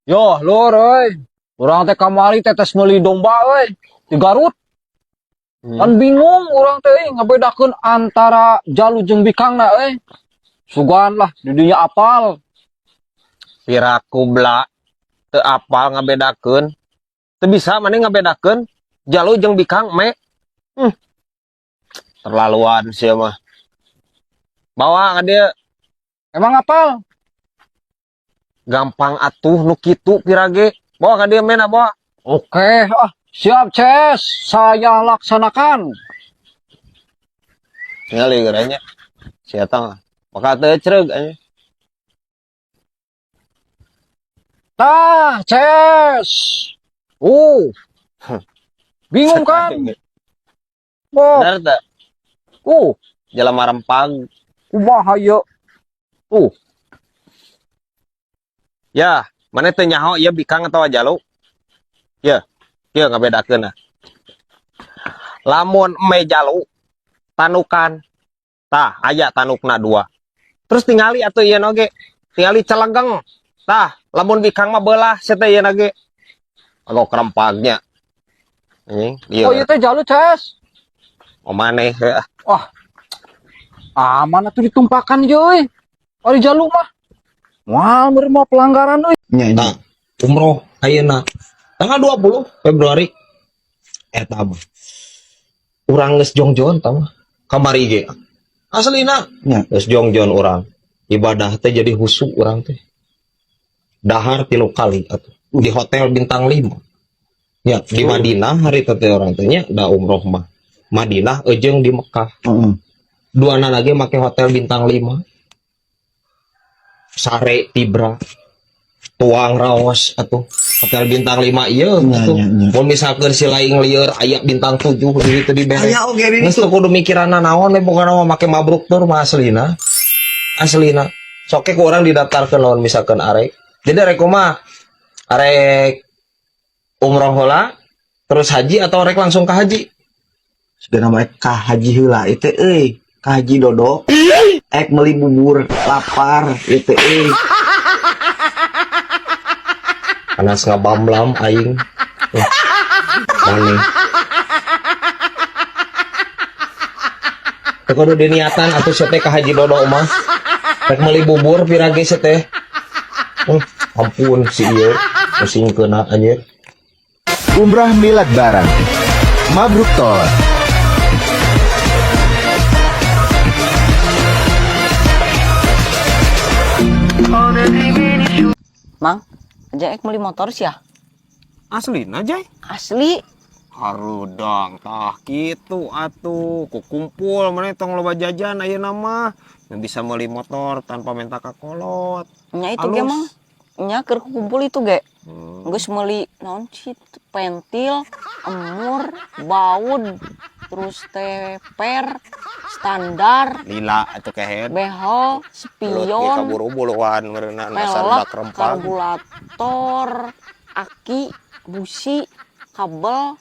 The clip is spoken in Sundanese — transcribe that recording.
Yo, lur euy. Urang teh kamari teh tes meuli domba euy di Garut. Kan bingung urang teh euy ngabedakeun antara jalu jeung bikangna euy. Sugan lah di dinya apal. Piraku bla teu apal ngabedakeun. Teu bisa maneh ngabedakeun jalu jeung bikang me. Terlaluan sia mah. Bawa ka dieu. Emang apal? Gampang atuh nu kitu pirage. Bawa ka dieu mena bawa. Oke, ah, siap, Ces. Saya laksanakan. Ningali geuranya. Si eta mah. Bakal teu ecreug anjing. Tah, Ces. Oh. Bingung kan? Oh, Bener teu? Jelema rempag. Kumaha ieu? Ya, maneh teu nyaho ieu bikang atawa jalu? Ya, ieu ngabedakeun nah. Lamun eme jalu tanukan. Tah, aya tanukna dua. Terus tingali atuh ieu oge. Tingali celegeng. Tah, lamun bikang mah beulah sia teh ieu ge. Agak rempagnya. Anjing, ieu. Oh, ieu teh jalu, Ces. Oh, maneh heuh. Wah. Aman atuh ditumpakan ieu euy. Ari jalu mah. Wah, meureun mah pelanggaran euy. Nya. Nah, umroh ayeuna tanggal 20 Februari eta mah. Urang geus jongjon tah mah. Kamari ge. Aslina geus jongjon urang. Ibadah teh jadi husu urang teh. Dahar 3 kali atuh. Di hotel bintang 5. Ya, di Madinah hari teh orang teh nya da umroh mah. Madinah eujeung di Mekah. Duana lagi make hotel bintang 5. Sare tibra. Tuang raos atuh. Hotel bintang 5 ieu atuh. Nya. Mun misalkeun si laing lieur aya bintang 7 di ditu dibere. Aya oge di Geus teu kudu mikiranna naon we pokona mah make mabruk tur mah aslina. Aslina. Sok ku urang didaftarkeun lamun misalkeun arek. Jadi arek kumaha? Arek umroh heula terus haji atau arek langsung ke haji? Sudah nama ka haji heula itu euy. Ka Haji Dodo. Ek meuli bubur lapar itu euy. Panas ngabamlam aing. Maneh. Teu kudu diniatan atuh sia teh ka Haji Dodo mah. Rek meuli bubur pira ge sia teh. Ampun si ieu pusingkeunna anjir. Umrah milad bareng. Mabruk Tol. Mang, aja ek beli motor sih ya? Aslina, Jay? Asli. Harudang, tah kitu atuh. Ku kumpul maneh tong loba jajan ayeuna mah. Nu bisa meuli motor tanpa minta ka kolot. Nya itu ge, Alus. Mang. Nya keur kumpul itu ge. Geus meuli naon sih pentil, emur, baut, terus teh per, standar, Lila atuh kehed. behel, Belut ge spion, kaburu-buruan meureunna dasar pelek, dak rempag. Karburator, aki, busi, kabel,